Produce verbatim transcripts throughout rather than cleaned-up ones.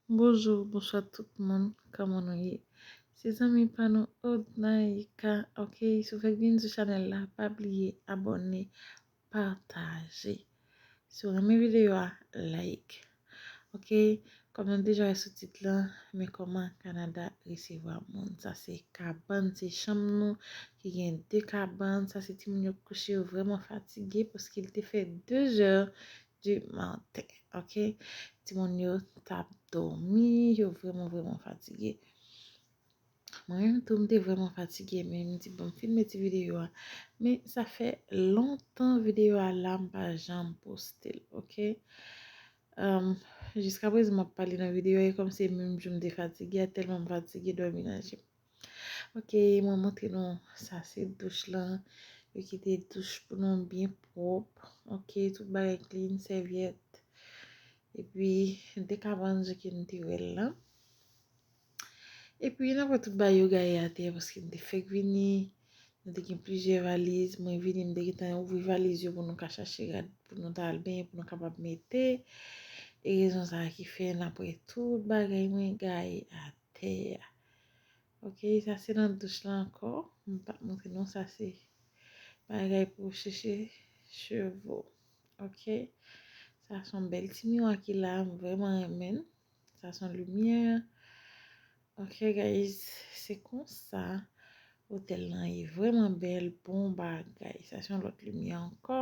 Bonjou, bonswa tout moun, kòman nou ye? Se zanmi pa nou Odnaika, ok? Si w fèk vin sou chanèl la, pa bliye abòne, pataje. Si w renmen videyo a, like. Ok, kòm nou deja wè sou tit lan, men kòman Kanada resevwa moun. Sa se kabann, se chanm nou ki gen de kabann. Sa se timoun yo k kouche, yo vrèman fatige paske l te fè de zè di maten. Ok, timoun yo t ap dòmi, yo vrèman, vrèman fatige. Mwen menm tou, m te vrèman fatige, men m di, bon, m filme ti videyo a. Men sa fè lontan videyo a la, m pa janm poste l, ok? Um, jiska prezan, m ap pale nan videyo a, e kòmsi menm jan m te fatige a, tèlman m fatige, dòmi nan je m. Ok, mwen montre nou, sa se douch lan. Yo kite douch pou nou byen pwòp. Ok, tout bagay clean, sèvyèt. Epi, de kabann jan ke n te wè l lan. Epi, n ap wè tout bagay yo gaye atè paske m te fèk vini. Nou te gen plizyè valiz. Mwen vini, m te gentan ouvri valiz yo pou nou ka chache rad pou nou ta al benyen, pou nou kapab mete. E rezon sa a ki fè n ap wè tout bagay mwen gaye atè a. Ok, sa se nan douch lan ankò. M p ap montre nou, sa se bagay pou chèche cheve. Ok, sa se yon bèl ti miwa ki la, m vrèman renmen l. Sa se yon limyè. Ok, guys, se konsa. Otèl lan e vrèman bèl, bon bagay. Sa se yon lòt limyè ankò.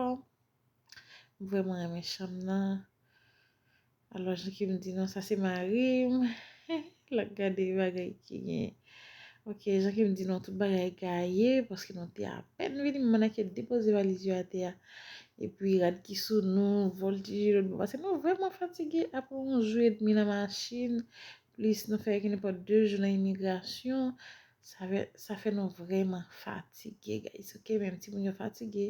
M vrèman renmen chanm nan. Alò, jan ke m di nou, sa se mari m. L ap gade bagay ki gen. Ok, jan ke m di nou, tout bagay gaye, paske nou te apèn vini, m manke depoze valiz yo atè a. Epi, rad ki sou nou, vòltije lòt bò. Paske nou vrèman fatige, apre yon jou edmi nan machin, plis nou fè nenpòt de jou nan imigrasyon, sa fè, sa fè nou vrèman fatige, guys. Ok, menm timoun yo fatige,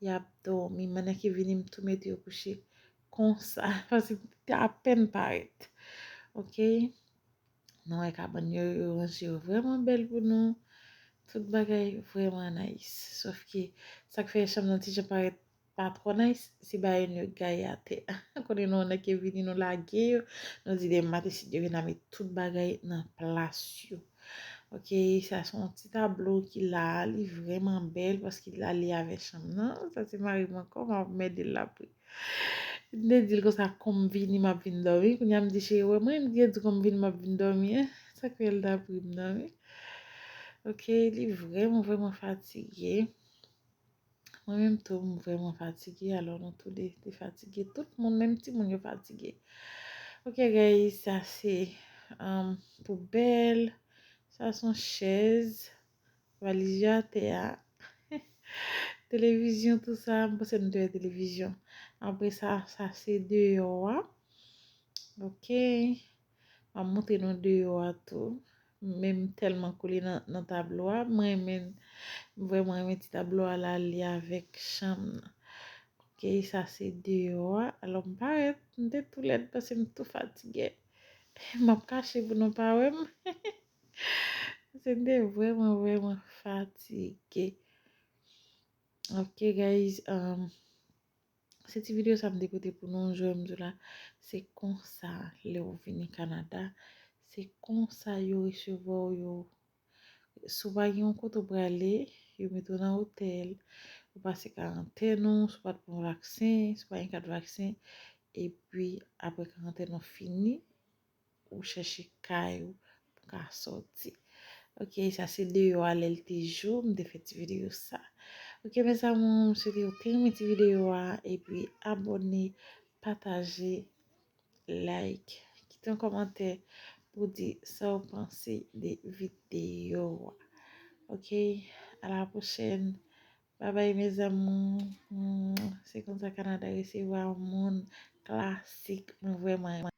y ap dòmi. Mandan ke vini, m tou mete yo kouche konsa, paske te apèn parèt. Ok, nou wè kabann yo, yo ranje yo vrèman bèl pou nou. Tout bagay vrèman nice. Sòf ke sa k fè chanm nan ti jan parèt pa twò nice, se bagay nou yo gaye atè. Konnen nou, mandan ke vini, nou lage yo, nou di demen maten, si Dye vle, n a met tout bagay nan plas yo. Ok, sa se yon ti tablo ki la, li vrèman bèl paske l ale avè chanm nan. Sa se mari m ankò, m ap mède l lapri. M te di l konsa, kon m vini, m ap vin dòmi. Kounye a m di, cheri, wè mwen, m te di kon m vini, m ap vin dòmi, en. Sa k fè l t ap ri m nan, wi. Ok, li vrèman, vrèman fatige. Mwen menm tou, m vrèman fatige, alò nou tou de te fatige. Tout moun, menm timoun yo fatige. Ok, guys, sa se, um, poubèl. Sa se yon chèz. Valiz yo atè a. Televizyon, tou sa, m panse nou te wè televizyon. Apre sa, sa se deyò a. Ok. M ap montre nou deyò a tou. Men m tèlman kole nan, nan tablo a. Mwen renmen, m vrèman renmen ti tablo a la, li avèk chanm nan. Ok, sa se deyò a. Alò, m parèt, m te tou lèd paske m tou fatige. M ap kache pou nou pa wè m. Se m te vrèman, vrèman fatige. Ok, guys, um, se ti videyo sa m te pote pou nou, jan m di w la, se konsa, lè w vini Kanada, se konsa yo resevwa w, yo, si w pa gen yon kote w prale, yo mete w nan otèl, ou pase karantèn ou, si w pa t pran vaksen, si w pa gen kat vaksen, epi apre karantèn ou fini, ou chèche kay ou pou ka sòti. Ok, sa se deyò a lè l te jou, m te fè ti videyo sa. Ok, mes amours, m swete w te renmen ti videyo a, epi abòne, pataje, like, kite yon kòmantè pou di sa w panse de videyo a. Ok, à la prochaine. Bye bye, mes amours. Mm, se konsa Kanada resevwa moun, klasik. Mwen vrèman